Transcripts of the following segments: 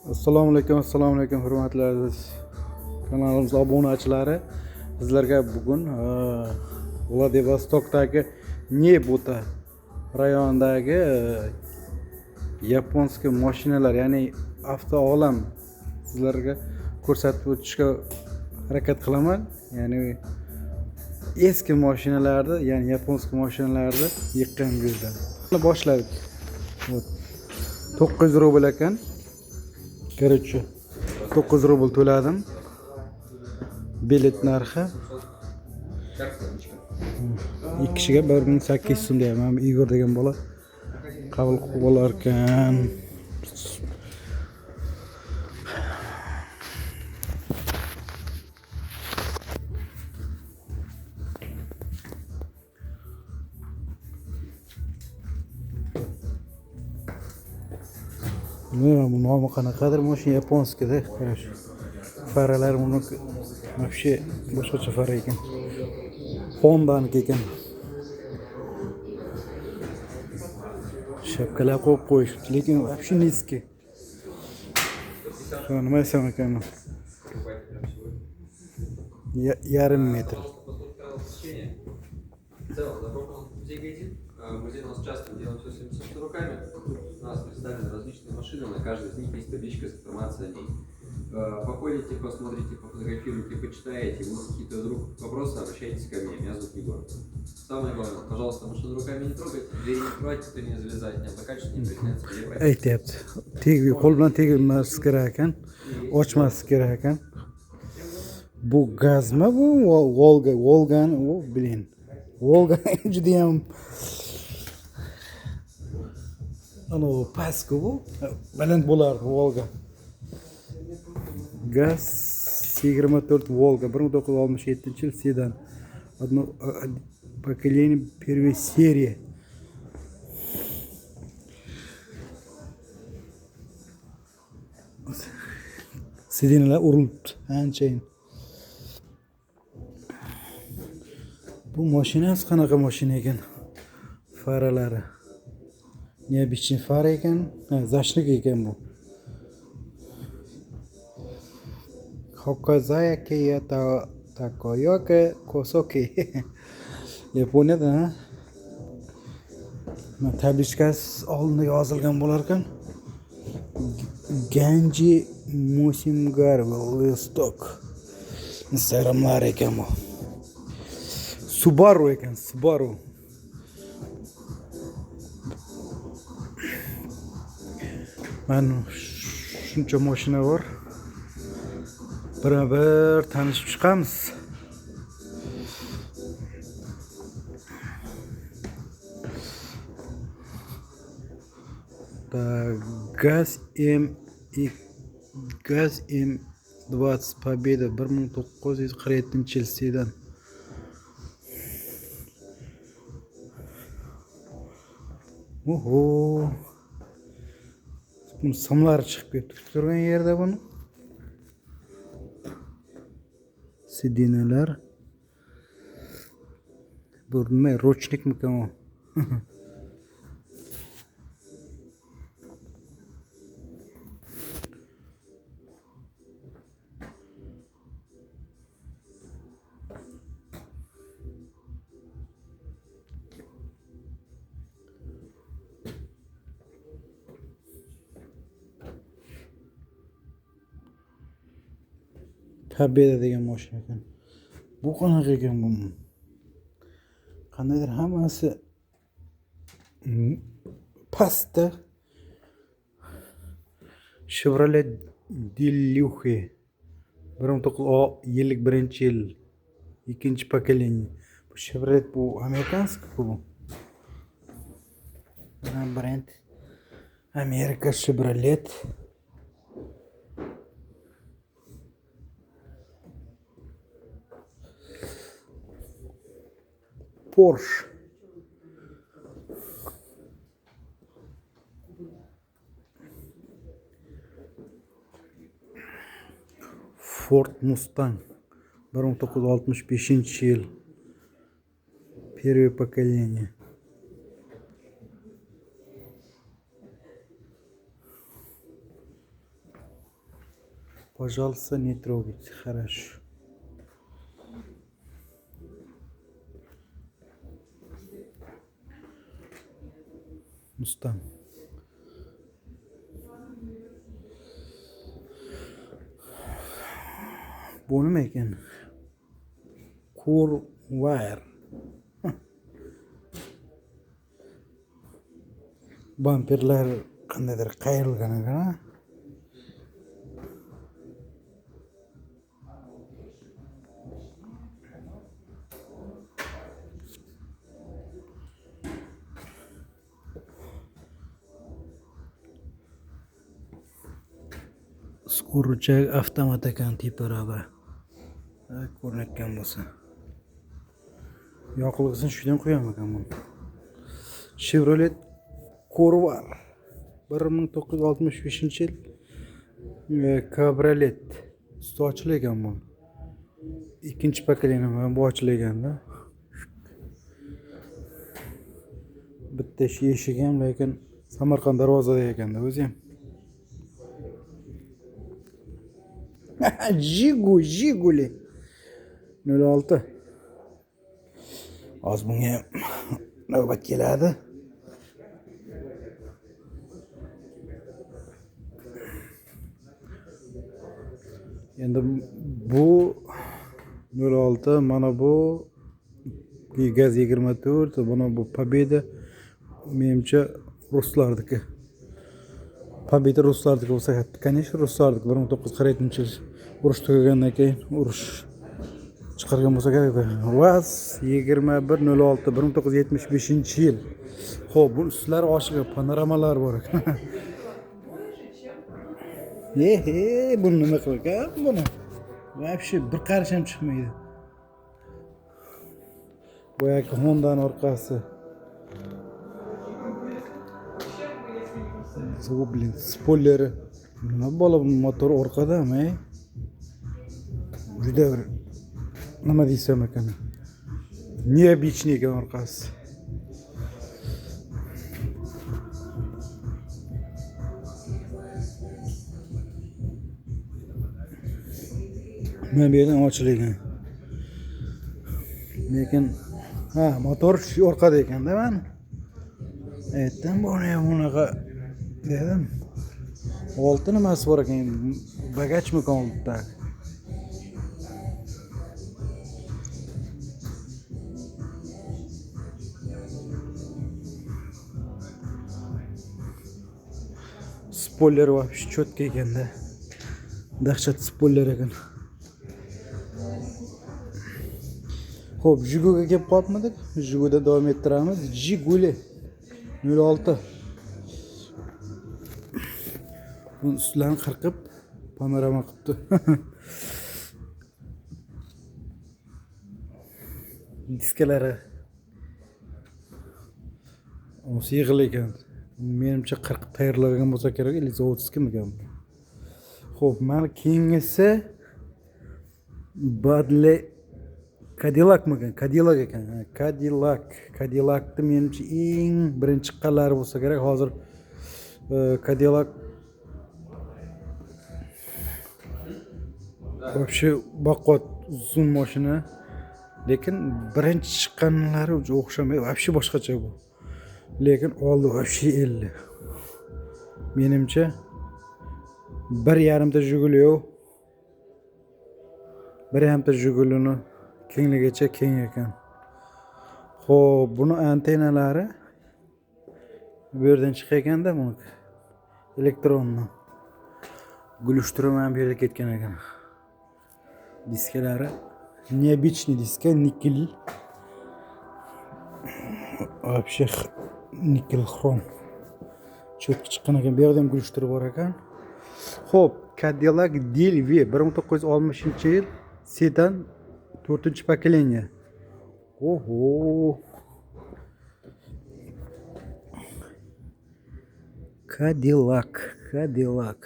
Assalomu alaykum, assalomu alaykum hurmatli aziz kanalimiz obunachilari. Sizlarga bugun Vladivostokdagi Nebuta rayonidagi yaponskiy mashinalar, ya'ni avtoolam sizlarga ko'rsatib o'tishga harakat qilaman. Ya'ni eski mashinalarni, ya'ni yaponskiy mashinalarni yiqqan bu yerda. Boshladik. 900 rubl ekan. Короче, 9 rubl to'ladim. Bilet narxi 2 kishiga 1800 so'm deyapman. Igor degan bola qabul qilib olar ekan. Bilmayman bu nomi qanaqadir, mashina yaponskiyda, короче. Faralar buni вообще boshqacha fara ekan. Honda'niki ekan. Shapkalar qo'yib qo'yishibdi, lekin вообще низкий. Nima desam ekan? Yarim metr. Музей у нас часто делаем все своими собственными руками. Тут у нас представлены различные машины, на каждой из них есть табличка с информацией о ней. Походите, посмотрите, пофотографируйте, почитаете, будут какие-то вдруг вопросы, обращайтесь ко мне, меня зовут Егор. Самое главное, пожалуйста, машину руками не трогайте, двери не открывайте, кто не залезает, не облокачивайте, не приснится, не брать. Aytyapti. Teg qo'l bilan tegilmaslik kerak ekan, ochmaslik kerak ekan. Bu gazmi bu? Volga, Volgani, u блин. Volga judayam anavi pastku bu. Baland bo'lardi Volga. Gaz 24 Volga 1967 yil sedan. Одно поколение, первая серия. Sidinalar urilibdi anchayin. Bu mashinasi qanaqa mashina ekan? Faralari. Необычный fara ekan. Ha, zashnik ekan bu. Hokkazaya Kia Takoyoki Kosoki. Yaponiyada, ha? Mana tablichkasi oldinda yozilgan bo'lar ekan. Ganji Musimgar Vladivostok. Instagramlar ekan bu. Subaru ekan, Subaru. Mana shuncha mashina bor. Birma-bir tanishib chiqamiz. Gaz M Gaz M20 Победа 1947 yil sedan. Oho. Buni simlari chiqib ketdi turgan yerda buni. Sidinalar. Bu nima, rochnikmikan u? Победа degan mashina ekan. Bu qanaqa ekan bu? Qandaydir hammasi pastda. Chevrolet Deluxe 1951 yil, ikkinchi поколение. Bu Chevrolet bu amerikanskiy bu. Mana brend Amerika Chevrolet. Porsche. Ford Mustang 1965 yil. Первое поколение. Пожалуйста, не трогайте. Хорошо. Mustang. Bu nima ekan? Corvair. Bamperlar qandaydir qayrilgan ekan, a? Ruchak avtomat ekan teparada. Ko'rinayotgan bo'lsa. Yoqilg'isini shundan qo'yaman ekan buni. Chevrolet Corvair 1965-yil kabriolet. Usti ochilgan bu. Ikkinchi pokoleniya bu ochilganda. Bitta eshigi ham lekin Samarqand darvozada ekanda o'zi ham. Jiguli 06. Hozir bunga ham navbat keladi. Endi bu 06, mana bu Gaz 24, mana bu Pobeda, menimcha ruslarniki. Pobeda ruslarniki bo'lsa, конечно, ruslarniki. 1947-yil urush tugagandan keyin urush chiqargan bo'lsa kerak. VAZ 2106 1975-yil. Xo'p, bu ustlari ochiq, panoramalar bor ekan. Buni nima qilgan buni? Вообще bir qarish ham chiqmaydi. Boyagi Honda'ning orqasi. O, blin, spoileri. Nima bola bu motor orqadami? Juda bir nima deysam ekan. Необычный ekan orqasi. Mana bu yerdan ochilgan. Lekin ha, motor shu orqada ekanda mana. Aytdim, buni ham bunaqa dedim. Olti nimasi bor ekan, bagajmikan oldida. Spoiler вообще четко ekanda. Dahshat spoiler ekan. Xo'p, Jiguga kelib qolmadik. Jiguda davom ettiramiz. Jiguli 06. Buni ustlarini qirqib panorama qilibdi. Diskalari o'zi yig'il ekan. Menimcha qirqib tayyorlangan bo'lsa kerak, ili zavodskimikan bu. Xo'p, mana keyingisi Badle Cadillacmikan? Cadillac ekan. Cadillac. Cadillacni menimcha eng birinchi chiqqanlari bo'lsa kerak. Hozir Cadillac вообще baquvvat uzun mashina, lekin birinchi chiqqanlari o'xshamaydi, вообще boshqacha bu. Lekin oldi вообще 50. Menimcha 1.5 ta Jiguli yo'q. 1.5 ta Jigulini kengligicha keng ekan. Xo'p, buni antennalari bu yerdan chiqayotganda buni elektronni gulishtirib ham bu yerga ketgan ekan. Diskalari необычный diska, nikel. Вообще nikel xrom. Cho'tki chiqqan ekan. Bu yerda ham gulishtirib bor ekan. Xo'p, Cadillac DLV 1960-yil sedan 4-pokoleniya. Oho. Cadillac, Cadillac.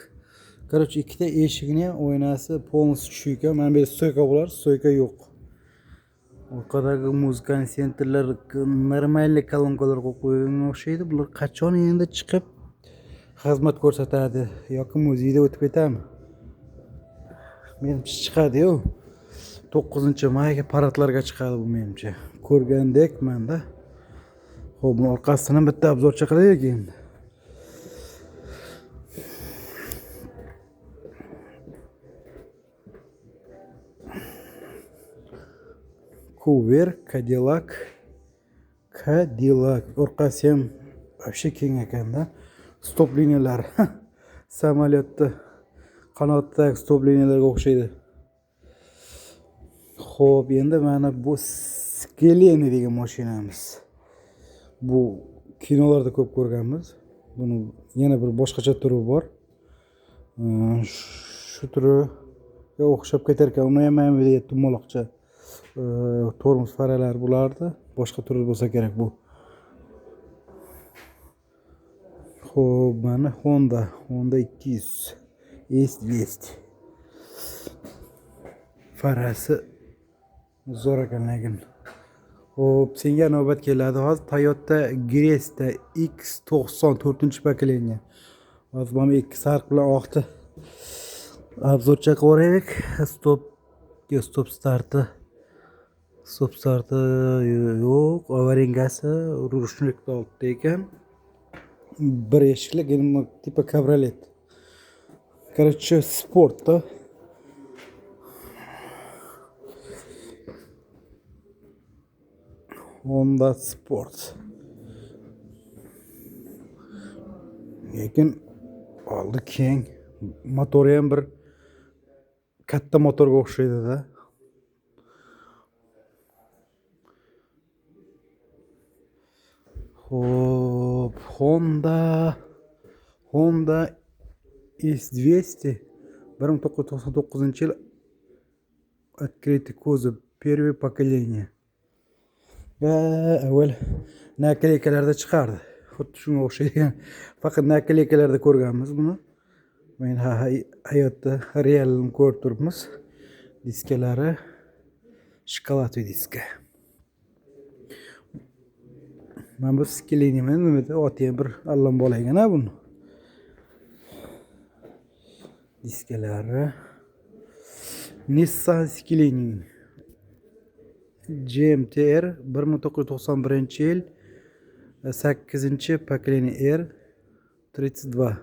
Короче, ikkita eshigini ham oynasi полностью tushib ekan. Mana bu yerda stoyka bo'lar, stoyka yo'q. Orqadagi muzikal sentrlar normalniy kolonkalar qo'yib qo'yilgan o'xshaydi. Bular qachon endi chiqib xizmat ko'rsatadi yoki muzeyda o'tib ketadimi? Menimcha chiqadi-yu. 9-mayga paradlarga chiqadi bu menimcha. Ko'rgandek menda. Xo'p, buni orqasidan bitta obzorcha qilaylik endi. Kuver, Cadillac. Cadillac. Orqasi ham вообще keng ekanda. Stop liniyalari. Samolyotda qanotdagi stop liniyalarga o'xshaydi. Xo'p, endi mana bu Skeleni degan mashinamiz. Bu kinolarda ko'p ko'rganmiz. Buni yana bir boshqacha turi bor. Shu turiga o'xshab ketar ekan. Uni ham mana bu yerda dumaloqcha tormoz faralari bo'lardi. Boshqa turi bo'lsa kerak bu. Xo'p, mana Honda, Honda 200 S200. Farasi zo'r ekan lekin. Xo'p, senga navbat keladi hozir. Toyota Gresta X90 4-pokoleniya. Hozir mana ikki sariq bilan oqni obzorcha qilib yuboraylik. Stop, stop starti. Stop starti yo'q, avarinkasi ruchnikda oldida ekan. Bir eshikli, endi tipa kabriolet. Короче, sportda. Honda Sport. Lekin oldi keng. Motori ham bir katta motorga o'xshaydi-da. Xo'p, Honda S200 1999-yil открытый кузов, первое поколение. Avval nakleykalarda chiqardi. Xuddi shunga o'xshaydigan. Faqat nakleykalarda ko'rganmiz buni. Men hayotda realini ko'rib turibmiz. Diskalari shokoladli diska. Mana bu Skeleni nima dedi? Oti ham bir allon bola ekan ha buni. Diskalari Nissan Skeleni GMTR 1991-yil 8-pokoleniya R 32.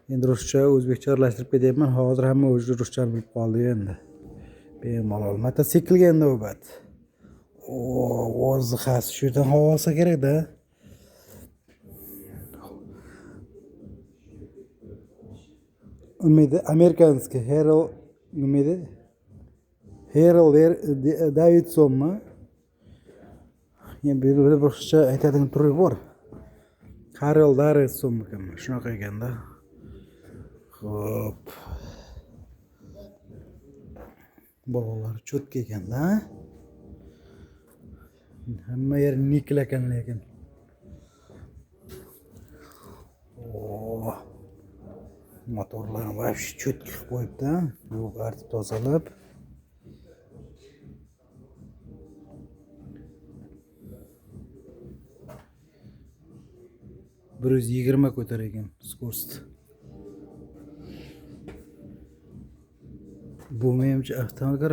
Endi ruscha, o'zbekcha aralashtirib ketyapman. Hozir hamma o'zi ruschani bilib qoldi endi. Bemalol. Mototsiklga endi navbat. O, vozdухasi shu yerdan havo olsa kerak-da. Nima edi? Amerikanskiy Harley nima edi? Harley Davidsonmi? Yani bir ruscha aytadigan turi bor. Harley Davidsonmikan? Shunaqa ekanda. Xo'p. Bolalar cho'tka ekanda. Hamma yer nikl ekan lekin. Oh. Motorlarni вообще cho'tka qilib qo'yibdi. Yo'q, artib tozalab. Bir 120 ko'tar ekan скорость. Bu menimcha avtomobil,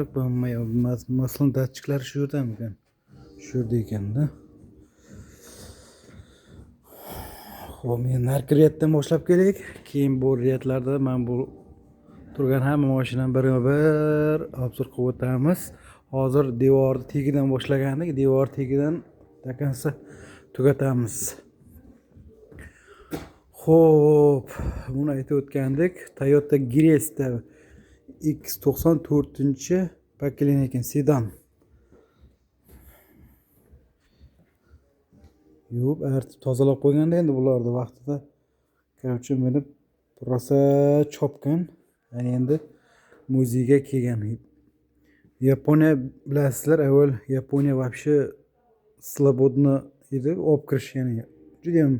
masalan, datchiklari shu yerdamikan? Shu yerda ekanda. Xo'p, men narki riyaddan boshlab kelaylik. Keyin bu riyadlarda mana bu turgan hamma mashinani birma-bir obzor qilib o'tamiz. Hozir devorni tagidan boshlagandik, devor tagidan takansa tugatamiz. Xo'p, buni aytib o'tgandik. Toyota Gresta X94 pokoleniya ekan, sedan. Yuvib, artib tozalab qo'yganda endi bularni vaqtida короче minib rosa chopgan. Ya'ni endi muzeyga kelgan. Yaponiya bilasizlar, avval Yaponiya вообще slobodni edi, olib kirish, ya'ni juda ham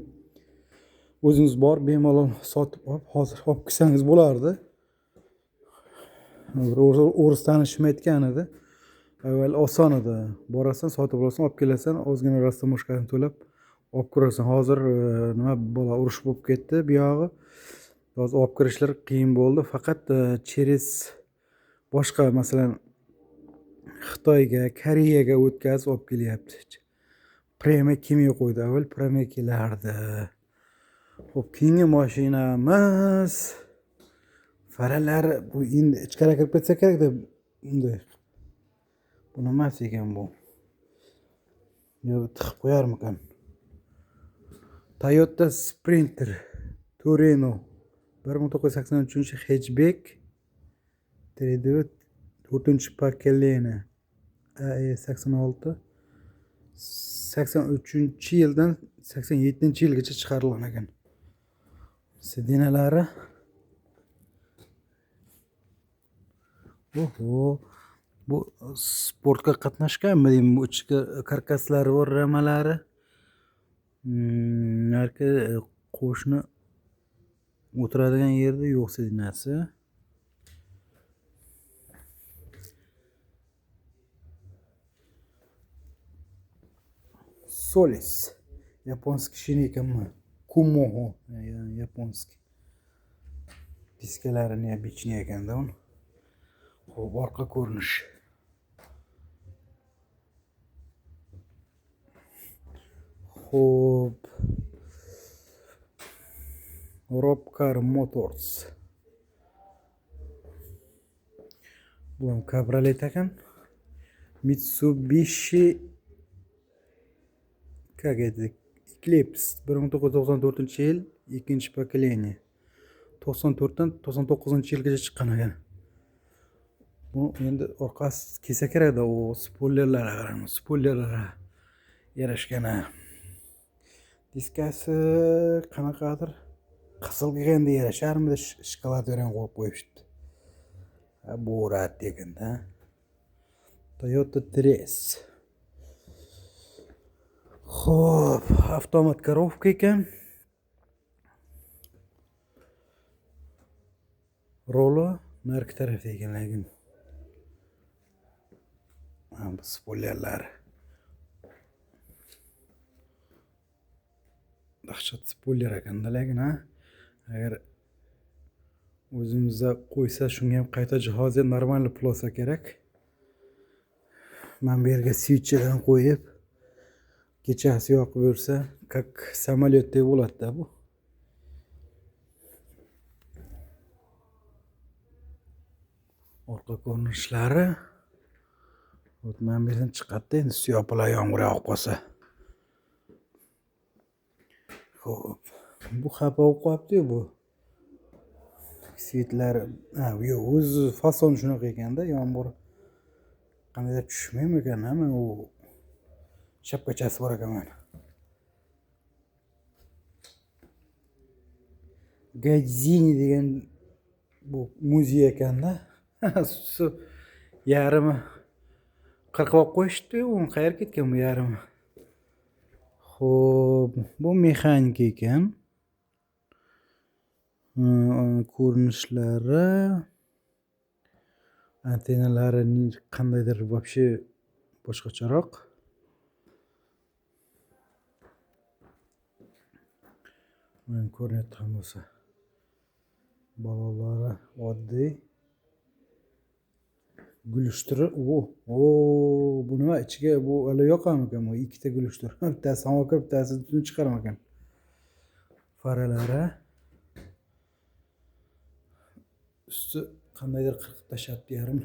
o'zingiz bor bemalol sotib olib hozir olib kelsangiz bo'lardi. Bir o'ris tanishim aytgan edi. Avval oson edi. Borasan, sotib olasan, olib kelasan, ozgina rastamoshkani to'lab olib kirasan. Hozir nima bola urush bo'lib ketdi bu yog'i. Hozir olib kirishlar qiyin bo'ldi. Faqat через boshqa, masalan, Xitoyga, Koreyaga o'tkazib olib kelyapti. Prema kelmay qo'ydi. Avval Prema kelardi. Xo'p, keyingi mashinamiz faralari bu endi ichkari kirib ketsa kerak deb bunday. Bu nimasi ekan bu? Yo, tiqib qo'yarmikan? Toyota Sprinter Torino 1983 hatchback 3D 4-поколение AE86 83-yildan 87-yilgacha chiqarilgan ekan. Sidinalari. Oho, bu sportga qatnashganmi deyman, bu ichki karkaslari bor, ramalari. Narki qo'shni o'tiradigan yerda yo'q sidinasi. Solis. Yaponskiy shina ekanmi? Kumoho, yaponskiy. Diskalari необычный ekanda uni. Xo'p, orqa ko'rinish. Xo'p. Robcar Motors. Bu ham kabriolet ekan. Mitsubishi как это? Eclipse 1994-yil, ikkinchi поколение. 94 dan 99-yilgacha chiqqan ekan. Bu endi orqasi kelsa kerakda, u spoilerlarga qarang, spoilerlarga yarashgan. Diskasi qanaqadir qizil kelganda yarasharmidi, shokolad bilan qo'yib qo'yishibdi. Ha, bo'rat deganda. Toyota Tres. Xo'p, avtomat коробка ekan. Roli narki tarafda ekan lekin. Ha, bu spoilerlar. Dahshat spoiler ekanda lekin ha. Agar o'zimizda qo'ysa shunga ham qayta jihoz ham normal pul olsa kerak. Mana bu yerga switcherdan qo'yib kechasi yoqib yursa, как samolyotdek bo'ladi-da bu. Orqa ko'rinishlari. O't mana bu yerdan chiqadi-da, endi suyopilar yomg'ir yog'ib qolsa. Xo'p, bu xafa bo'lib qolibdi-yu bu. Svetlar, ha, yo'q, o'zi fason shunaqa ekanda, yomg'ir qandaydir tushmaymikan, nima u shapkachasi bor ekan mana. Gadzini degan bu muzey ekanda. Su yarmi qirqib olib qo'yishdi-yu, uni qayerga ketgan bu yarmi? Xo'p, bu mexanika ekan. Ko'rinishlari, antennalari qandaydir вообще boshqacharoq. Mana ko'rinayotgan bo'lsa. Balonlari oddiy. Gulishtiri, o, bu nima ichiga bu hali yoqamikan bu ikkita gulishtir. Bittasi havo kirib, bittasi tutun chiqarmakan. Faralari usti qandaydir qirqib tashlabdi yarim.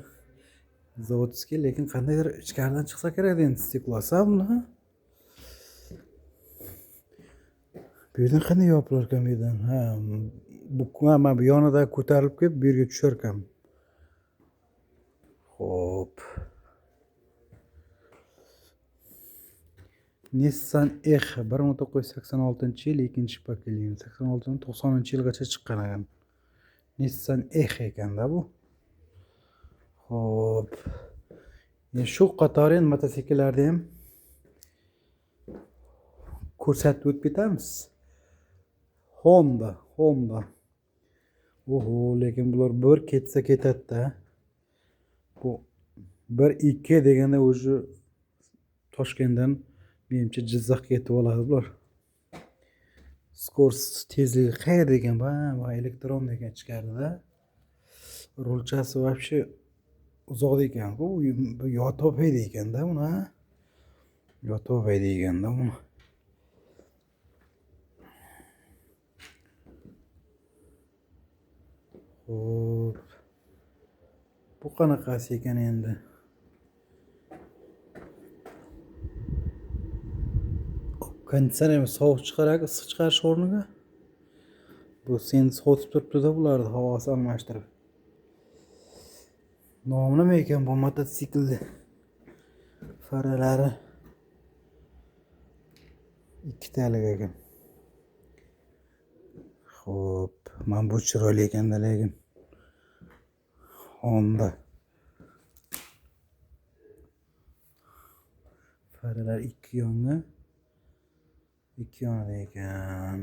Zavodskiy, lekin qandaydir ichkaridan chiqsa kerak endi steklosa buni. Bu yerdan qanday yopilar ekan bu yerdan? Ha, bu mana bu yonida ko'tarilib kelib bu yerga tushar ekan. Xo'p. Nissan Echo 1986-yil ikkinchi поколение, 86dan 90-yilgacha chiqqan ekan. Nissan Echo ekanda bu. Xo'p. Endi shu qatori endi mototsikllarni ham ko'rsatib o'tib ketamiz. Honda, Honda. Oho, lekin bular bir ketsa ketadi-da. Bu 1-2 deganda уже Toshkentdan menimcha Jizzaxga yetib oladi bular. Скорость tezligi qayerda ekan? Va elektron ekan ichkarida. Rulchasi вообще uzoqda ekan-ku. Bu yotib hayda ekanda buni. Yotib hayda ekanda buni. Xo'p. Bu qanaqasi ekan endi? Konditsioner sovuq chiqaradi, issiq chiqarish o'rniga. Bu seni sovutib turibdi-da bularni havosi almashtirib. Nomi nima ekan bu mototsiklni? Faralari ikkitalik ekan. Xo'p, mana bu chiroyli ekanda lekin. Honda. Faralar ikki yonga. Ikki yonida ekan.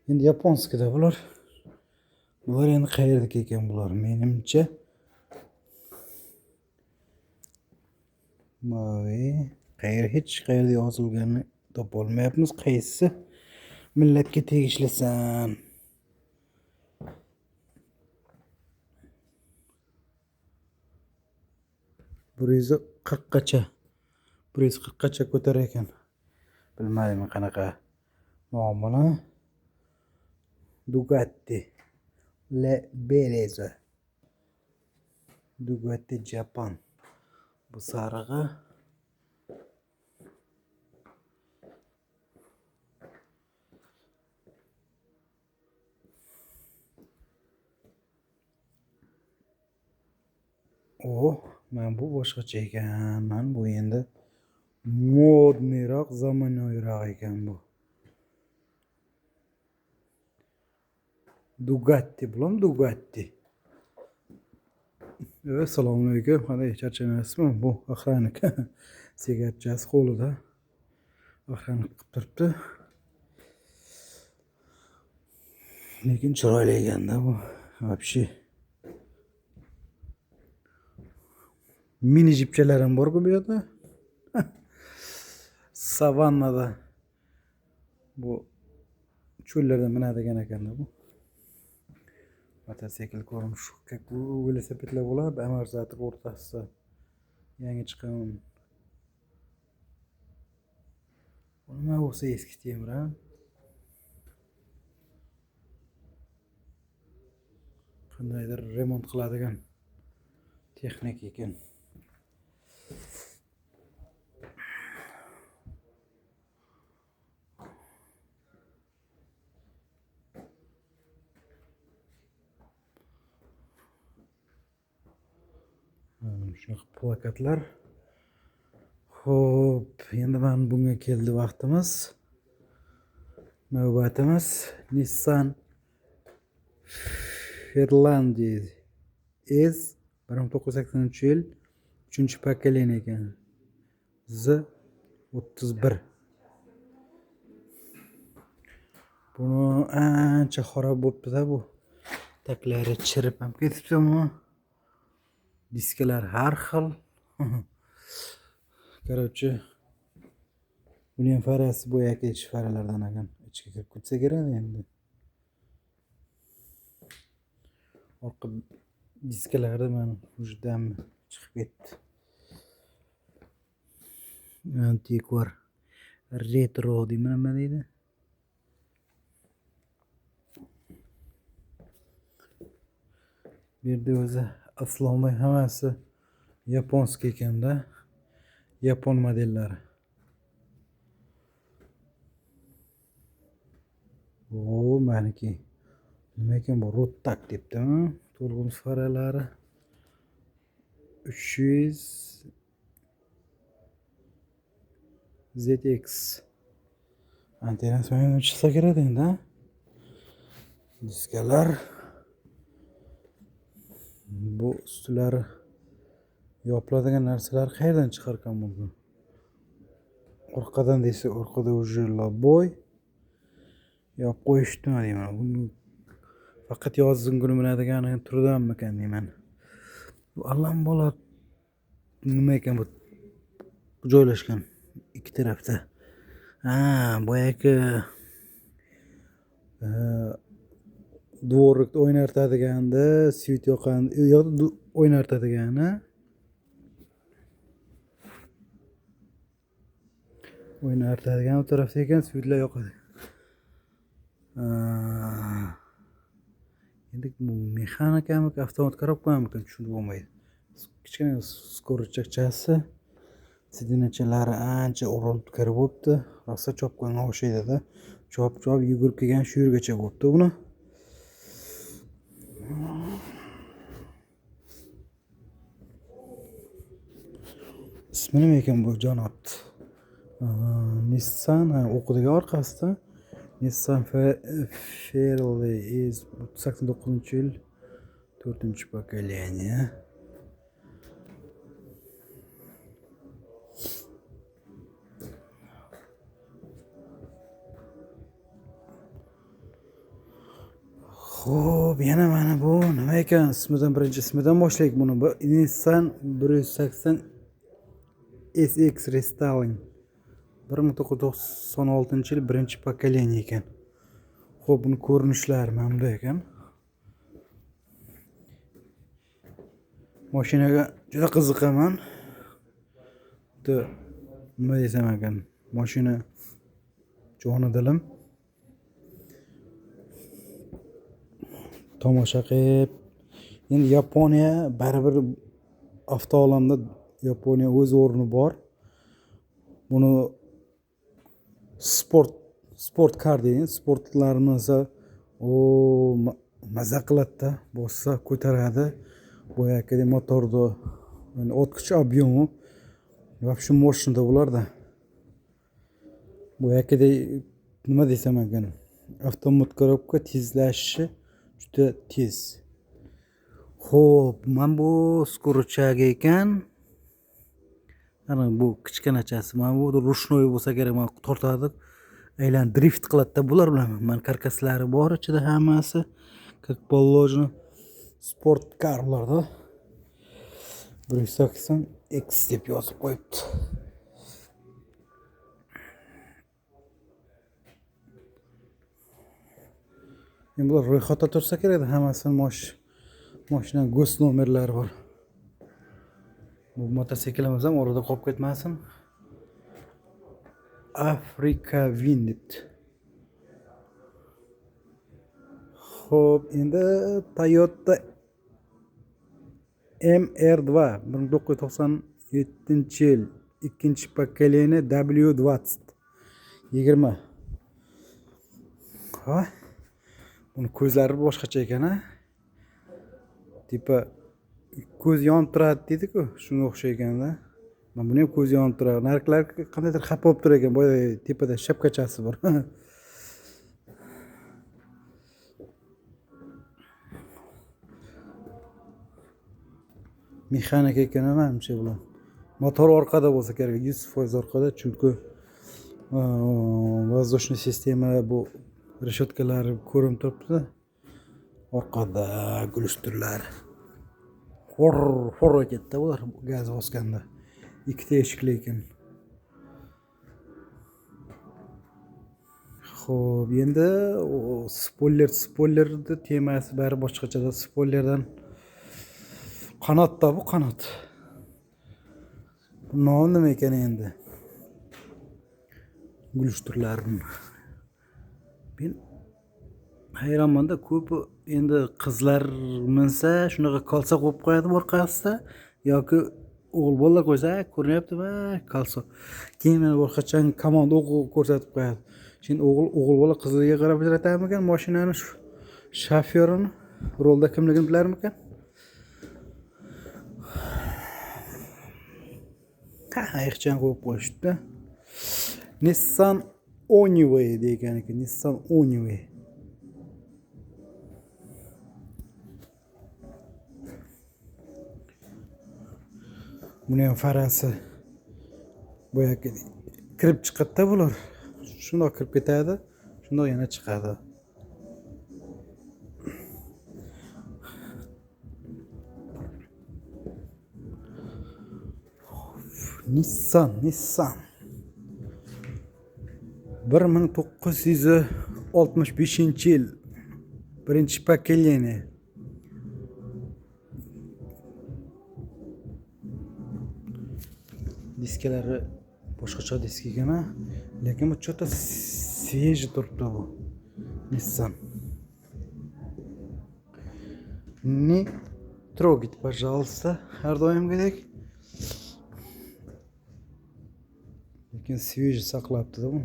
Endi yaponskida bular. Bular endi qayerdagi ekan bular? Menimcha Mavi qayer hech qayerda yozilganini topa olmayapmiz. Qaysi millatga tegishlisan? Bir yuz qirqqacha, 140gacha ko'tarar ekan. Bilmadim qanaqa nomini. Ducati Le Beleza. Ducati Japan. Bu sarig'i. O, mana bu boshqacha ekan. Mana bu endi modniroq, zamonaviyroq ekan bu. Ducati, bulam Ducati. Assalomu alaykum. Qanday, charchamayapsizmi? Bu охранник. Sigaretchasi qo'lida. Охранник qilib turibdi. Lekin chiroyli ekanda bu. Вообще. Mini jipchalar ham bor-ku bu yerda. Savannada bu cho'llarda minadigan ekanda bu. Mototsikl ko'rinishi bu velosipedlar bo'lardi, amortizator o'rtasida yangi chiqqan. Bu nima bo'lsa eski temir, ha? Qandaydir remont qiladigan texnik ekan. Shunaqa plakatlar. Xo'p, endi mana bunga keldi vaqtimiz. Navbatimiz Nissan Fairlady S 1983-yil 3-pokoleniya ekan. Z31. Buni ancha xarob bo'libdi-da bu. Taklari chirib ham ketibdi buni. Diskalar har xil. Короче, buni ham farasi boyagi ichi faralardan ekan. Ichga kirib ketsa kerak endi. Orqa diskalarda mana juda chiqib ketdi. Antikvar retro deymi nima deydi? Bu yerda o'zi aslida hammasi yaponskiy ekanda. Yapon modellari. O, maniki. Nima ekan bu? Rotak debdimi? Turg'un faralari 300 ZX. Antennasi mana chiqsa kerak endi, ha? Diskalar. Bu ustilari yopiladigan narsalar qayerdan chiqarkan buni? Orqadan desa, orqada уже loboy yopib qo'yishdimi deyman. Buni faqat yozgi kuni minadigan turidanmikan deyman. Bu allambola nima ekan bu? Joylashgan ikki tarafda. Ha, boyagi Дворикda o'ynartadiganda, svet yoqqan, o'ynartadigani. O'ynartadigan u tarafda ekan, svetlar yoqadi. Endi bu mexanikami, avtomat korobkamikan tushunib bo'lmaydi. Kichkina skorchakchasi, sidinachalari ancha urilib kirib bo'libdi. Rosa chopqanga o'xshaydi-da. Chop-chop yugurib kelgan shu yergacha bo'libdi buni. Ismi nima ekan bu janobni? Nissan, o'qidigan orqasida Nissan Fairlane 89-yil 4-pokoleniya. Xo'p, yana mana bu nima ekan? Ismidan, birinchi ismidan boshlaylik buni. Bu Nissan 180 SX Restyling. 1996-yil 1-pokoleniya ekan. Xo'p, buni ko'rinishlari mana bunday ekan. Mashinaga juda qiziqaman. Bitta nima desam ekan, mashina joni dilim. Tomosha qilib, endi Yaponiya baribir avtoolamda Yaponiya o'z o'rni bor. Buni sport kar deydi, sportlarni o maza qiladi-da, bossa ko'taradi. Boyagi motorni, ya'ni o'tkichi ob'yomi вообще мощный bularda. Boyagi nima desam ekan, avtomat korobka tezlashishi juda tez. Xo'p, mana bu skuruchagi ekan. Ana bu kichkinachasi, mana bu rushnoy bo'lsa kerak, mana tortadi, aylanib drift qiladi-da bular bilan. Mana karkaslari bor ichida hammasi, как положено, sport karlarda. 180 X deb yozib qo'yibdi. Endi bular ro'yxatda tursa kerak, hammasini mashina gos nomerlari bor. Bu mototsiklimiz ham orada qolib ketmasin. Afrika Win debdi. Xo'p, endi Toyota MR2 1997-yil 2-pokoleniya W20 20. Ha? Buni ko'zlari boshqacha ekan, ha? Tipa ko'z yonib turadi deydi-ku, shunga o'xshaygan-da. Mana buni ham ko'zi yonib turadi. Narxlar qandaydir xafa bo'lib turar ekan, boya tepada shapkachasi bor. Mexanik ekan, manimcha bular. Motor orqada bo'lsa kerak, 100% orqada, chunki воздушный sistema bu reshotkalari ko'rinib turibdi. Orqada gulishtirlar. Xor xor ketdi ular gaz bosganda. Ikkita eshikli ekan. Xo'p, endi spoilerni temasi bari boshqachada. Spoilerdan qanotda bu qanot. Bu nomi nima ekan endi? Gulishtirlarni. Men hayronmanda, ko'p endi qizlar minsa shunaqa kolsa qo'yib qo'yadi orqasida, yoki o'g'il bolalar qo'ysa ko'rinyapti-va kolsa. Keyin mana boshqachang komanda o'qib ko'rsatib qo'yadi. Shin o'g'il bola qizlarga qarab ajratamikan mashinani shofyorini rolda kimligini bilarmikan? Ha, ayiqchani qo'yib qo'yishdi. Nissan Onyway degan ekan, Nissan Onyway. Buni ham farasi boyagi kirib chiqadi-da bular. Shundoq kirib ketadi, shundoq yana chiqadi. Nissan 19 65-yil, birinchi поколение. Diskalari boshqacha disk ekan, lekin bu что-то свежий turibdi bu Nissan. Не трогать, пожалуйста, har doimgidek. Lekin свежий saqlabdi-da bu.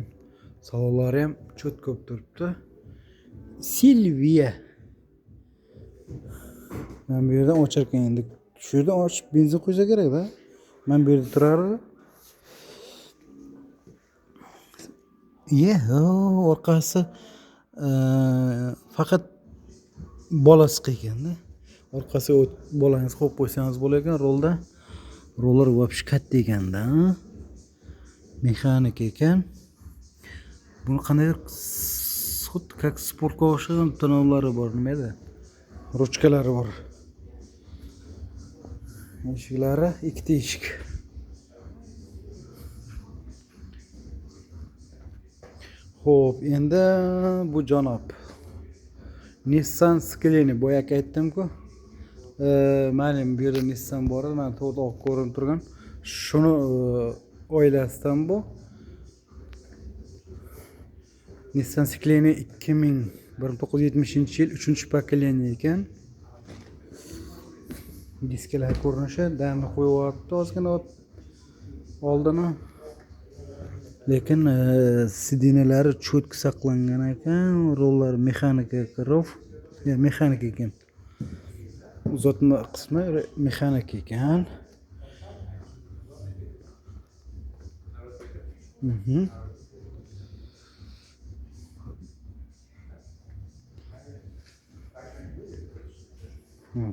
Salonlari ham cho'tka bo'lib turibdi. Silvia. Mana bu yerdan ochar ekan endi. Shu yerdan ochib benzin quysa kerak-da. Mana bu yerda turardi. Orqasi faqat bolasi qilganda. Orqasiga bolangizni qo'yib qo'ysangiz bo'lar ekan rolda. Rollar вообще katta ekanda. Mexanik ekan. Buni qandaydir xuddi как sportga o'xshagan tonovlari bor, nima edi? Ruchkalari bor. Eshiklari ikkita eshik. Xo'p, endi bu janob Nissan Skyline, boyagi aytdim-ku. Mayli, bu yerda Nissan bor edi, mana to'g'ri oq ko'rinib turgan. Shuni oilasidan bu. Nissan Skyline 1970-yil 3-поколение ekan. Diskalar ko'rinishi, damni qo'yyapti ozgina oldini. Lekin sidinalari cho'tka saqlangan ekan, rollar mexanika rov, ya mexanika ekan. Uzatma qismi mexanika ekan.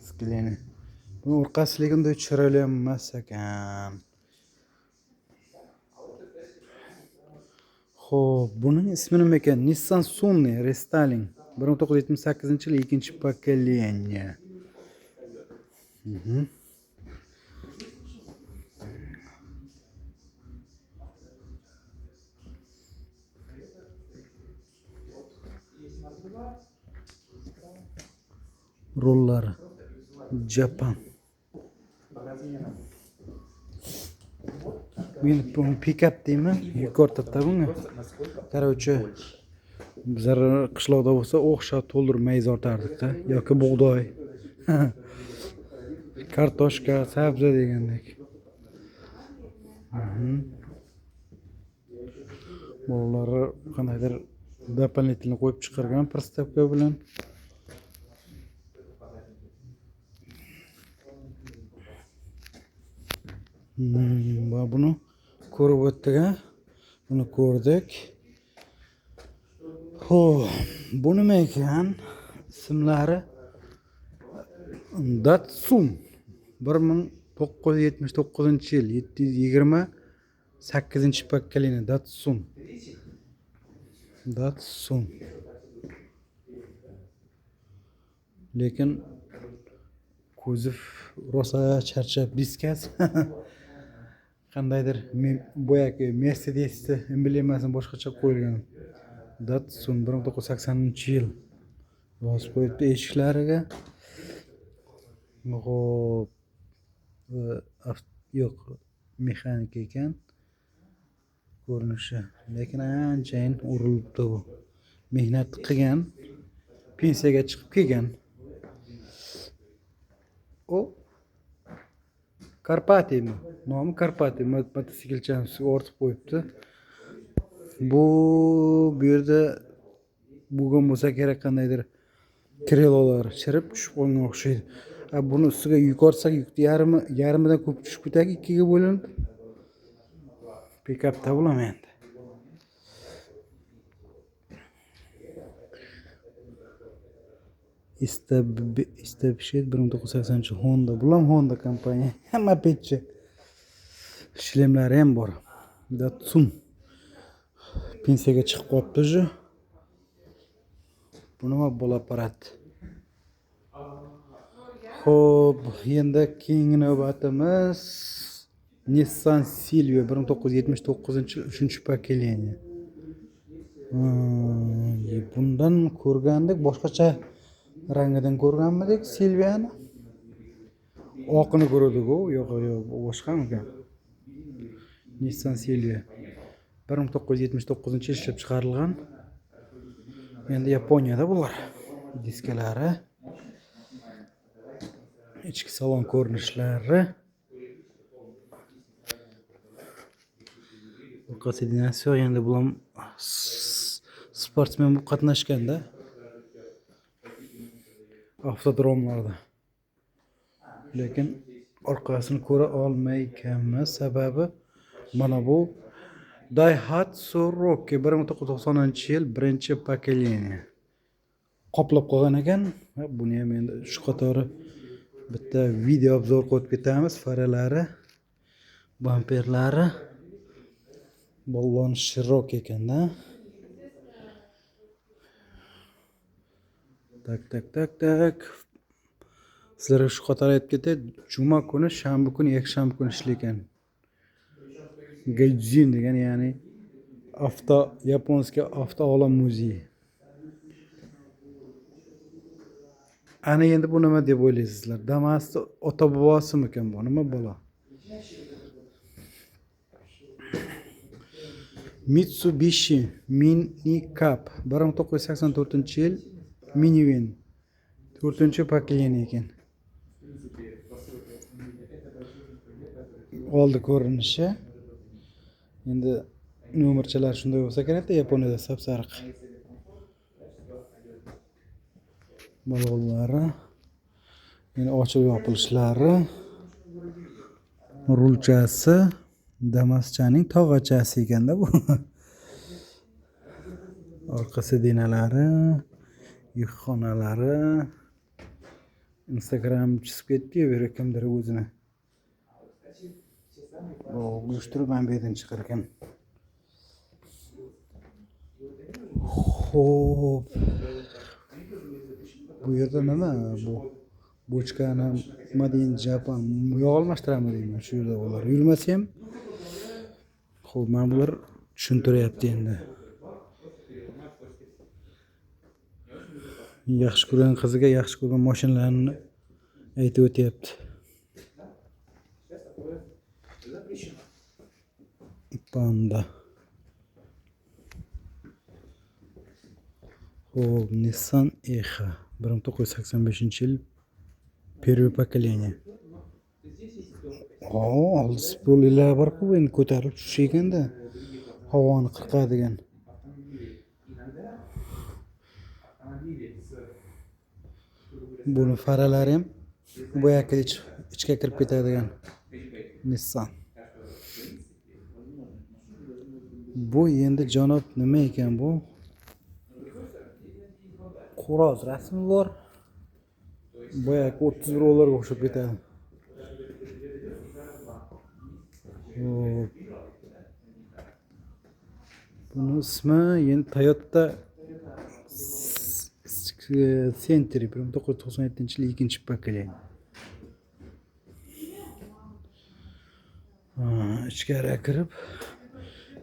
Skyline. Buni orqasi lekin unday chiroyli emas ekan. Xo'p, buning ismi nima ekan? Nissan Sunny Restyling 1978-yil 2-поколение. Rollari Japan. Buni pick-up deymi? Yuk ortadi bunga. Короче, bizlar qishloqda bo'lsa o'xshab to'ldirib mayiz ortardik-da, yoki bug'doy, kartoshka, sabzi degandek. Bolalar qandaydir дополнительно qo'yib chiqargan prostavka bilan. Buni ko'rib o'tdik, ha? Buni ko'rdik. Xo'p, bu nima ekan? Ismlari Datsun 1979-yil 728-поколение Datsun. Datsun. Lekin kuzov rosa charchab diskas. Qandaydir boyagi Mercedesni emblemasini boshqacha qo'yilgan. Datsun 1980-yil yozib qo'yibdi eshiklariga. Xo'p, yo'q, mexanik ekan ko'rinishi, lekin anchayin urilibdi bu. Mehnat qilgan, pensiyaga chiqib kelgan. O Karpatimi? Nomi Karpati, mototsiklchani ortib qo'yibdi. Bu yerda bugun bo'lsa kerak qandaydir krelolar chirib tushib qolgan o'xshaydi. Buni ustiga yuk ortsak, yukni yarmidan ko'p tushib ketadi, ikkiga bo'linib. Pick-upda bo'laman endi. Istabshed 1980 Honda. Bular ham Honda kompaniya. Hamma petchi. Shlemlari ham bor. Datsun. Pensiyaga chiqib qolibdi уже. Bu nima bola apparat? Xo'p, endi keyingi navbatimiz Nissan Silvia 1979-yil 3-поколение. Bundan ko'rgandik, boshqacha rangidan ko'rganmidik Silviani? Oqini ko'rdik-ku, yo'q, yo'q, boshqamikan? Nissan Silvia 1979-yil ishlab chiqarilgan. Endi Yaponiyada bular. Diskalari, ichki salon ko'rinishlari. Orqa sedinasi yo'q, endi bular sportsmen bo'lib qatnashganda avtodromlarda. Lekin orqasini ko'ra olmaykanmiz, sababi mana bu Daihatsu Rocky 1990-yil birinchi pokoleniya. Qoplab qo'ygan ekan. Buni ham endi shu qatori bitta video obzor qo'yib ketamiz. Faralari, bamperlari, ballon shirok ekanda. Tak tak tak tak. Sizlarga shu qator aytib ketay, juma kuni, shanba kuni, yakshanba kuni ishlaykan. Gaijin degan, ya'ni avto, yaponskiy avto olam muzeyi. Ana endi bu nima deb o'ylaysizlar? Damas'ni ota bobosimikan bu? Nima balo? Mitsubishi Mini Cup 1984-yil minivan 4-pokoleniya ekan. Oldi ko'rinishi. Endi nomerchalar shunday bo'lsa kerakda, Yaponiyada sap-sariq. Balonlari, endi ochib yopilishlari, rulchasi Damaschaning tog'achasi ekanda bu. Orqa sedinalari, yukxonalari. Instagram chizib ketdi-yu, bu yerga kimdir o'zini uyushtirib mana bu yerdan chiqar ekan. Xo'p. Bu yerda nima bu? Bochkani nima deyin, Japon yog' almashtiradimi deyman shu yerda ular. Yurmasa ham. Xo'p, mana bular tushuntiryapti endi. Yaxshi ko'rgan qiziga yaxshi ko'rgan mashinalarni aytib o'tyapti. Panda. Xo'p, Nissan Exa 1985-yil первое поколение. Oldi spolilar bor-ku, endi ko'tarilib tushish ekanda, havoni qirqadigan. Buni faralari ham boyagi ichga kirib ketadigan Nissan. Bu endi janob nima ekan bu? Xo'roz rasmi bor. Boyagi 31 dollarga o'xshab ketadi. Xo'p. Buni ismi endi Toyota Century 1997-yil ikkinchi pokoleniya. Ichkari kirib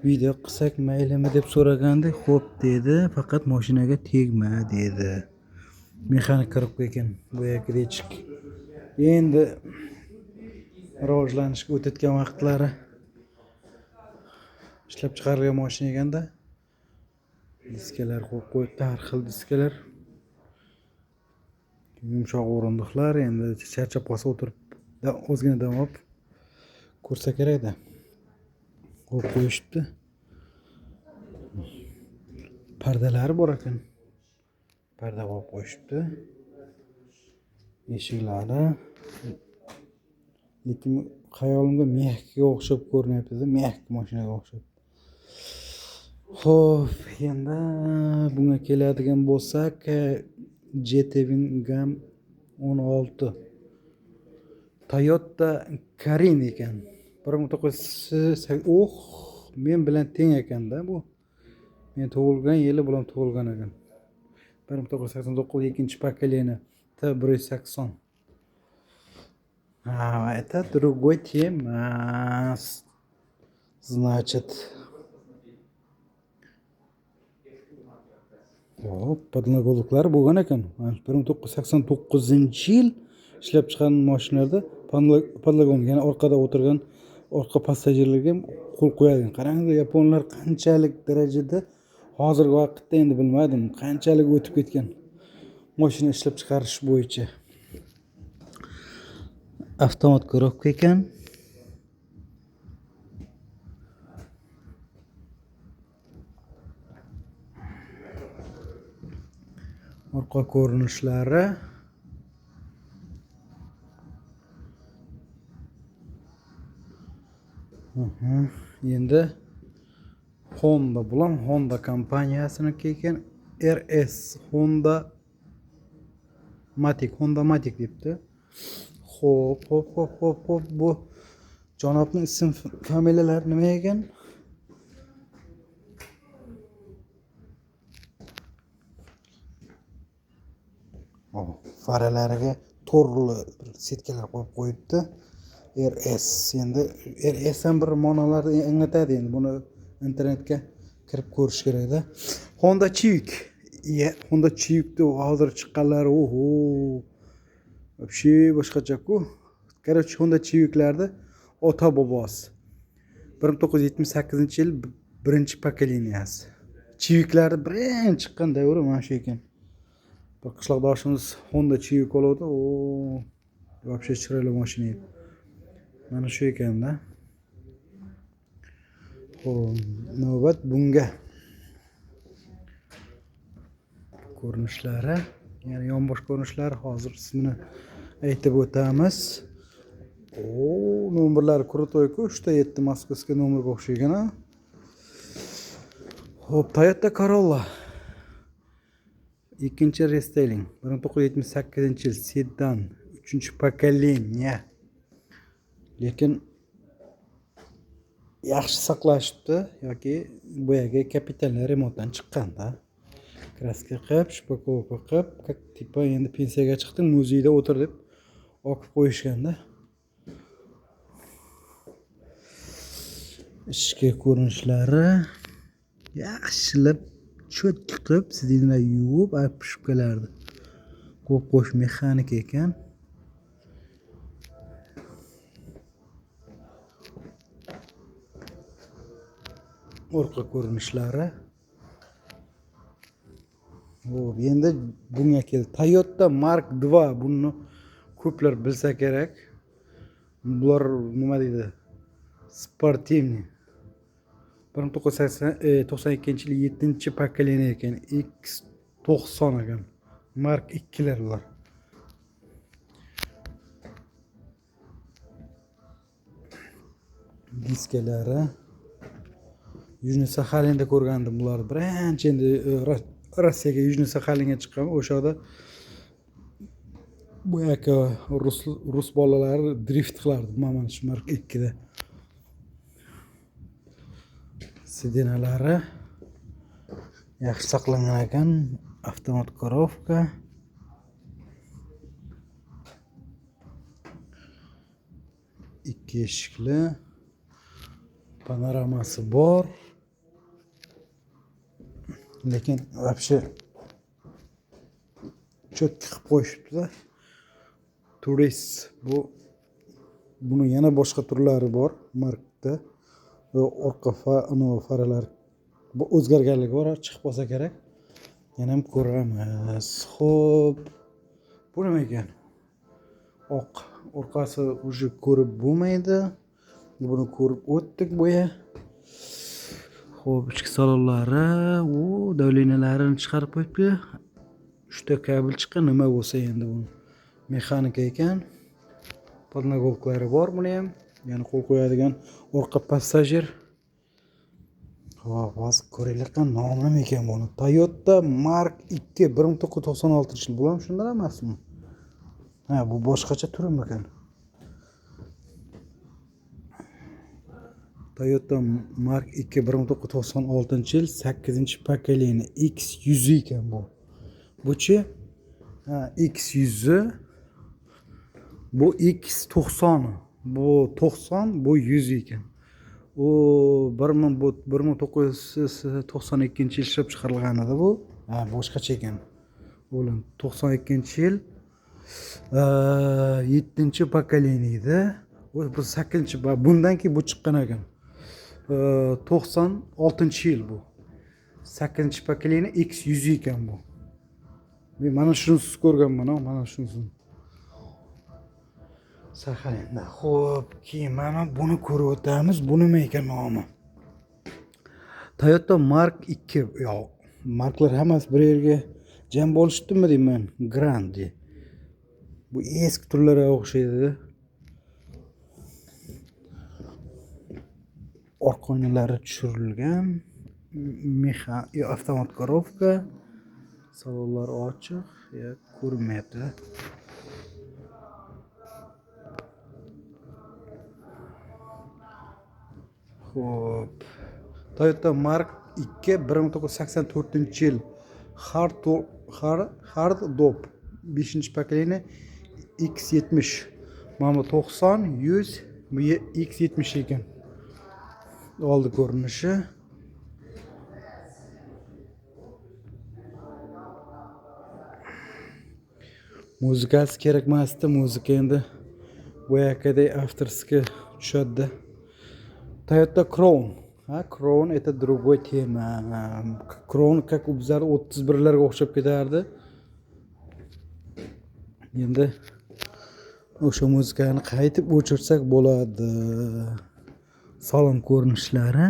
video qilsak maylimi deb so'raganda, xo'p dedi, faqat mashinaga tegma dedi. Mexanik kirib ekan boyagi echik. Endi rivojlanishga o'tayotgan vaqtlari ishlab chiqarilgan mashina ekanda. Diskalar qo'yib qo'yibdi, har xil diskalar. Yumshoq o'rindiqlar, endi charchab qolsa o'tirib ozgina dam olib ko'rsa kerakda. Qo'yib qo'yishibdi. Pardalari bor ekan. Parda qo'yib qo'yishibdi. Eshiklari. Lekin xayolimga mehga o'xshab ko'rinyapti-da, meh mashinaga o'xshab. Xo'p, endi bunga keladigan bo'lsak, GT Wingam 16 Toyota Karin ekan. 1980, oh, men bilan teng ekanda bu. Men tug'ilgan yili bilan tug'ilgan ekan. 1989 ikkinchi pokoleniya T180. А, это другой тема. Значит, Hop, podlogoliklar bo'lgan ekan. 1989-yil ishlab chiqqan mashinalarda podlogolik, ya'ni orqada o'tirgan orqa passajirlarga ham qo'l qo'yadigan. Qaranglar, yaponlar qanchalik darajada hozirgi vaqtda endi bilmadim, qanchalik o'tib ketgan mashina ishlab chiqarish bo'yicha. Avtomat korobka ekan. Orqa ko'rinishlari. Endi Honda bulan Honda kompaniyasiniki ekan. RS Honda Matic, Honda Matic debdi. Xo'p, xo'p, xo'p, xo'p, xo'p, bu janobning ism familiyalari nima ekan? Oh, faralariga to'rli bir setkalar qo'yib qo'yibdi. RS endi RS ham bir ma'nolarni anglatadi endi buni internetga kirib ko'rish kerakda. Honda Civic. Honda Civic'ni hozir chiqqanlari, oho. Вообще boshqacha-ku. Короче, Honda Civic'larda ota bobosi. 1978-yil birinchi pokoleniyasi. Civic'larni birinchi chiqqan davri mana shu ekan. Bir qishloqdoshimiz Honda Civic oladi. O, вообще chiroyli mashina edi. Mana shu ekanda. Xo'p, navbat bunga. Ko'rinishlari, ya'ni yonbosh ko'rinishlari hozir ismini aytib o'tamiz. O, nomerlari krutoy-ku, 3.7 Moskvaskiy nomerga o'xshagan a. Xo'p, Toyota Corolla. Ikkinchi restayling, 1978-yil sedan, 3-pokoleniya. Lekin yaxshi saqlashibdi yoki boyagi kapital remontdan chiqqanda. Kraska qilib, shpakovka qilib, как типа endi pensiyaga chiqding, muzeyda o'tir deb olib qo'yishganda. Ichki ko'rinishlari yaxshilab cho'tki qilib, sidinlar yuvib, pishibkalardi. Qo'yib qo'yish mexanika ekan. Orqa ko'rinishlari. Xo'p, endi bunga keldi. Toyota Mark 2, buni ko'plar bilsa kerak. Bular nima deydi? Sportivniy. 1992-yil 7-pokoleniya ekan. X90 ekan. Mark 2lar bular. Diskalari. Yujni Saxalinda ko'rgandim bularni. Birinchi endi Rossiyaga Yujni Saxalinga chiqqan, o'sha yerda bu aka rus bolalari drift qilardi mana shu Mark 2da. Sidinalari yaxshi saqlangan ekan, avtomat korovka. Ikki eshikli, panoramasi bor. Lekin вообще cho'tki qilib qo'yishibdi-da. Turist bu, buni yana boshqa turlari bor Markda. Va orqa faralar bu o'zgarganligi bor, chiqib qolsa kerak. Yana ham ko'ramiz. Xo'p, bu nima ekan? Oq, orqasi уже ko'rib bo'lmaydi. Buni ko'rib o'tdik boya. Xo'p, ichki salonlari, u davleniyalarini chiqarib qo'yibdi. 3 ta kabel chiqqan, nima bo'lsa endi bu mexanika ekan. Podnagolklari bor buni ham, ya'ni qo'l qo'yadigan orqa passajir. Xo'p, hozir ko'raylik, nomi nima ekan buni? Toyota Mark 2 1996-yil. Bu ham shundan emasmi? Ha, bu boshqacha turimikan? Toyota Mark 2 1996-yil 8-pokoleniya X100 ekan bu. Buchi? Ha, X100 bu X90. Bu 90, bu 100 ekan. U 1992-yil ishlab chiqarilgan edi bu. Ha, boshqacha ekan. O'lim 92-yil 7 pokoleniyda. Bu 8-chi, bundan keyin bu chiqqan ekan. 96-yil bu. 8 pokoleniya X100 ekan bu. Men mana shunisi ko'rganman, mana shunisini. Saxalinda. Xo'p, keyin mana buni ko'rib o'tamiz. Bu nima ekan nomi? Toyota Mark 2. Yo'q, Marklar hammasi bir yerga jam bo'lishibdimi deyman. Grande. Bu eski turlarga o'xshaydi. Orqa oynalari tushirilgan. Mexa, avtomat коробка. Salonlar ochiq, ya ko'rinmayapti. Xo'p. Toyota Mark 2 1984-yil. Hard top 5 pokoleniya X70. Mana bu 90, 100, bu X70 ekan. Oldi ko'rinishi. Muzikasi kerak emasdi, muzika endi boyagidek avtorskiy tushadi. Toyota Crown. Ha, Crown это другой тема. Crown как u bizlar 31larga o'xshab ketardi. Endi o'sha muzikani qaytib o'chirsak bo'ladi. Salon ko'rinishlari.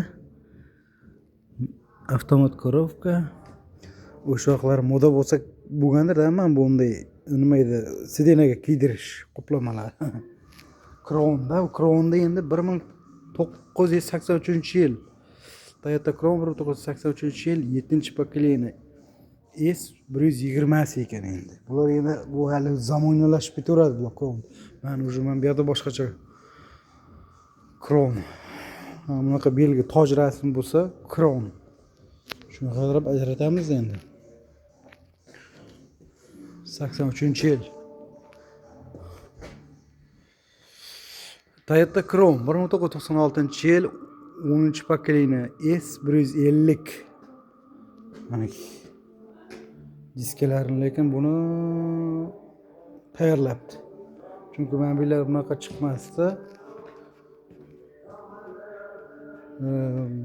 Avtomat коробка. O'sha vaqtlar moda bo'lsa bo'lgandir, mana bunday nima edi, sidenaga kiydirish qoplamalar. Crownda, Crownda endi 1983-yil. Toyota Crown 1983-yil 7 pokoleniya S120 ekan endi. Bular endi bu hali zamonaviylashib ketaveradi bular Crown. Men уже mana bu yerda boshqacha Crown. Bunaqa belgi toj rasmi bo'lsa Crown. Shuni qarab ajratamiz endi. 83-yil. Toyota Crown 1996-yil 10 pokoleniya S150. Mana diskalarini lekin buni tayyorlabdi. Chunki mana bular bunaqa chiqmasdi.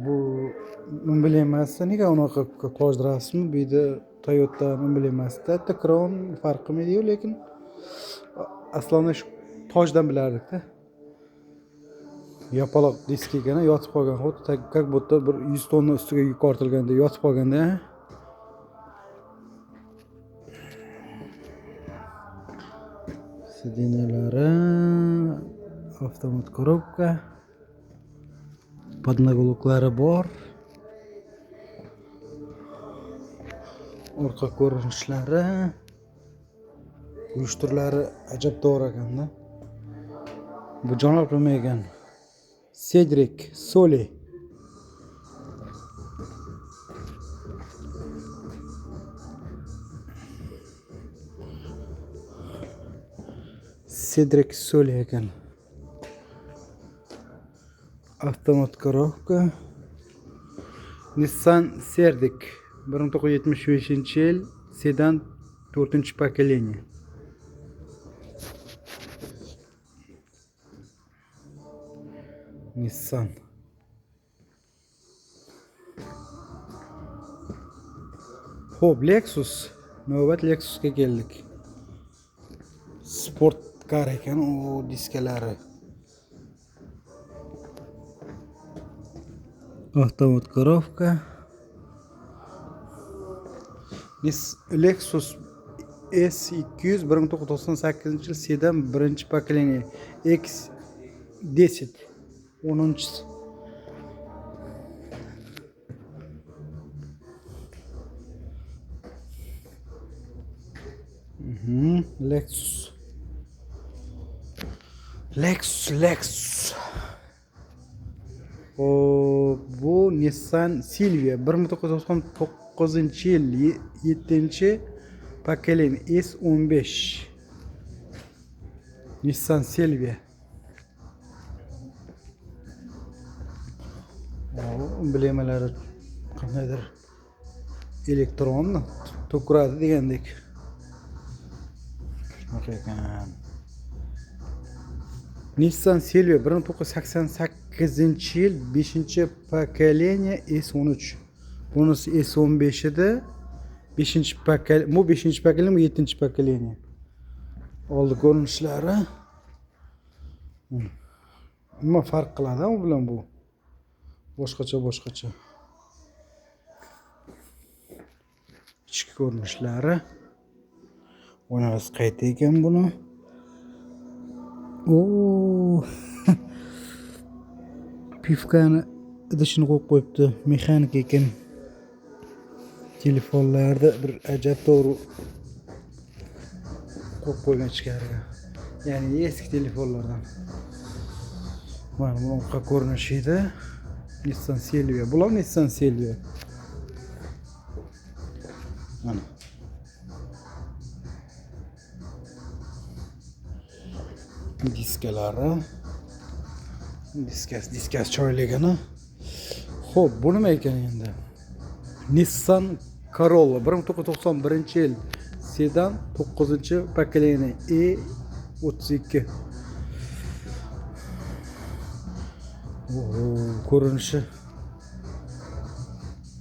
Bu emblemasi nega unaqa toj rasmi bu yerda Toyota emblemasida bitta Crown farqi edi-yu, lekin aslida shu tojdan bilardik-da. Yapaloq disk ekan, yotib qolgan, xuddi как будто bir 100 tonna ustiga yuk ortilganda yotib qolganda. Sidinalari, avtomat коробка, podnaguluklari bor. Orqa ko'rinishlari, yurish turlari ajab to'g'ri ekanda. Bu janob nima ekan? Cedric Soli. Cedric Soli ekan. Avtomat коробка. Nissan Serdik 1975-yil sedan 4 pokoleniya. Nissan. Xo'p, Lexus. Navbat Lexusga keldik. Sport kar ekan u diskalari. Avtomat коробка. Lexus S200 1998-yil sedan 1 pokoleniya X10 10-chisi. Lexus. Lexus. Xo'p, bu Nissan Silvia 1999-yil 7 pokoleniya S15. Nissan Silvia. Emblemalari qandaydir Elektronmi? Tok uradi degandek. Shunaqa ekan. Nissan Silvia 1988-yil 5-поколение S13. Bunisi S15 edi. 5-поколение, bu 5-поколение, bu 7-поколение. Oldi ko'rinishlari. Nima farq qiladi u bilan bu? Boshqacha, boshqacha. Ichki ko'rinishlari. Oynasi qayta ekan buni. Oo. Pivkani idishini qo'yib qo'yibdi. Mexanik ekan. Telefonlarda bir ajabtovur qo'yib qo'ygan ichkariga. Ya'ni eski telefonlardan. Mana bu orqa ko'rinishi edi. Nissan Silvia. Bular Nissan Silvia. Mana. Diskalari. Diskasi choyligini. Xo'p, bu nima ekan endi? Nissan Corolla 1991-yil sedan 9-поколение E32. Oho, ko'rinishi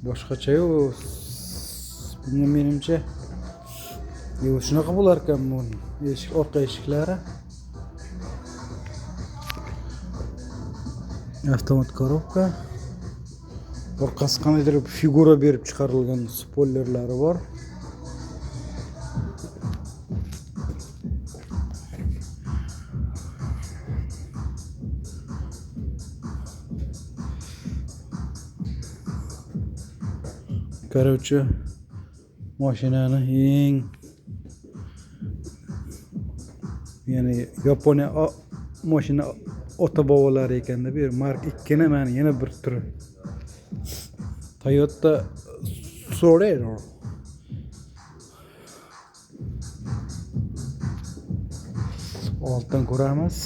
boshqacha-yu. Buni menimcha yo'q, shunaqa bo'lar ekan buni. Eshik, orqa eshiklari. Avtomat korobka. Orqasi qandaydir figura berib chiqarilgan spoilerlari bor. Короче, mashinani eng, ya'ni Yaponiya mashina ota bobolari ekanda bu yer Mark 2 ni mana yana bir turi. Toyota Sorero. Olddan ko'ramiz.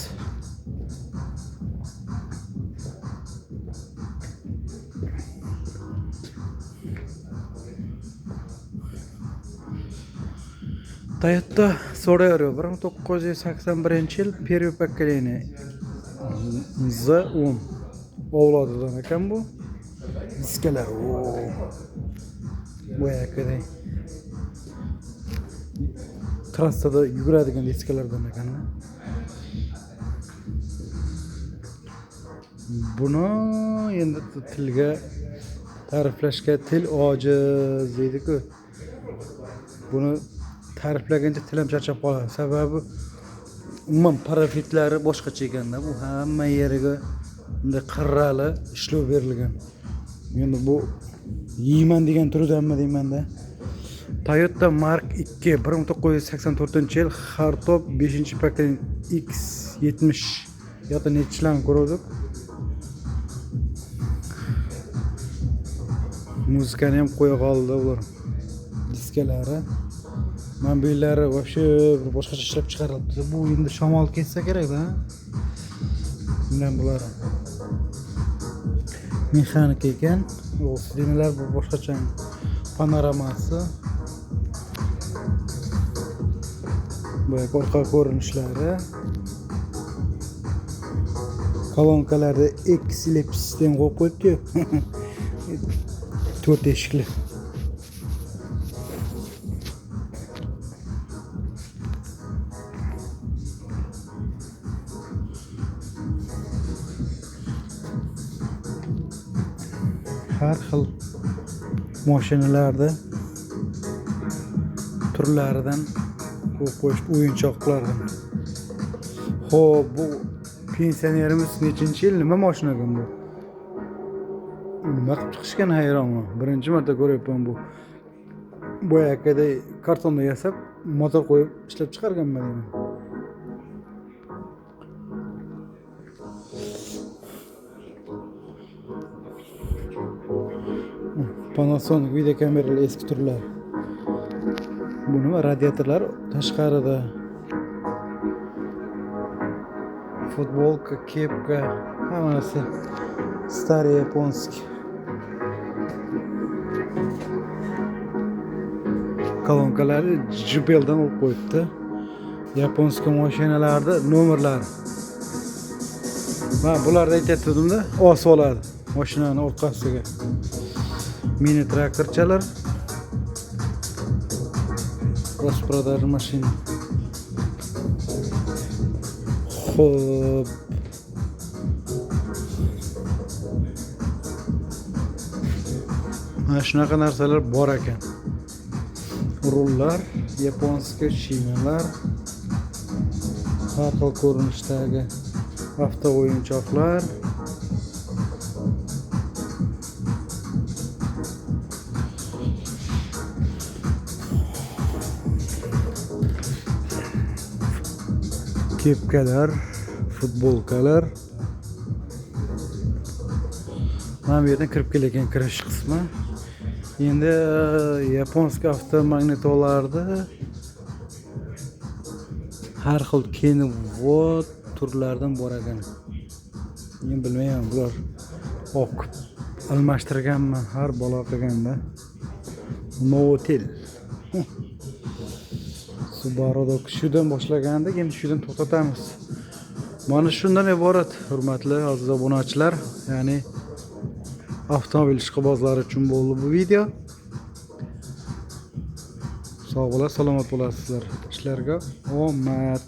Toyota Sorero 1981-yil первое поколение Z10 avlodidan ekan bu. Diskalar, o. Boyagidek. Trassada yuguradigan diskalardan ekan. Buni endi tilga ta'riflashga til ojiz deydi-ku. Buni ta'riflagancha til ham charchab qoladi. Sababi umuman parafitlari boshqacha ekanda, bu hamma yeriga bunday qirrali ishlov berilgan. Endi bu yeyman degan turidanmi deymanda. Toyota Mark 2 1984-yil hardtop 5-поколение X70 yoki nechilarni ko'rdik. Muzikani ham qo'ya qoldi ular. Diskalari. Mana bu yerlari вообще bir boshqacha ishlab chiqarilibdi. Bu endi shamol ketsa kerak-da. Bundan bular mexanika ekan. O sirenalar bu boshqacha panoramasi. Bu orqa ko'rinishlari. Kolonkalarda X-Lip sistem qo'yib qo'yibdi-yu. 4 eshikli. Har xil mashinalarda turlaridan qo'yib qo'yishdi, o'yinchoqlardan. Xo'p, bu pensionerimiz nechinchi yil nima mashina ekan bu? Nima qilib chiqishgan hayronman. Birinchi marta ko'ryapman bu. Boyagidek kartonda yasab, motor qo'yib ishlab chiqarganman deyman. Panasonic video kameralar eski turlar. Bu nima radiatorlar tashqarida. Futbolka, kepka, hammasi старый японский. Kolonkalari JBLdan olib qo'yibdi. Японский mashinalarni nomerlari. Man bularni aytayotgandimda, osib oladi mashinani orqasiga. Mini traktorchalar. Распродажа машин. Xo'p. Mana shunaqa narsalar bor ekan. Rullar, японский shinalar, har xil ko'rinishdagi avto o'yinchoqlar. Kepkalar, futbolkalar. Mana bu yerdan kirib kelayotgan kirish qismi. Endi японский avtomagnitolarni har xil Kenwood turlaridan bor ekan. Men bilmayman, bular olib almashtirganmi har balo qilganda. Novotel. Subaru'da shudan boshlagandik, endi shudan to'xtatamiz. Mana shundan iborat, hurmatli aziz obunachilar, ya'ni avtomobil ishqibozlari uchun bo'ldi bu video. Sog' bo'lasiz, salomat bo'lasizlar. Ishlarga omad.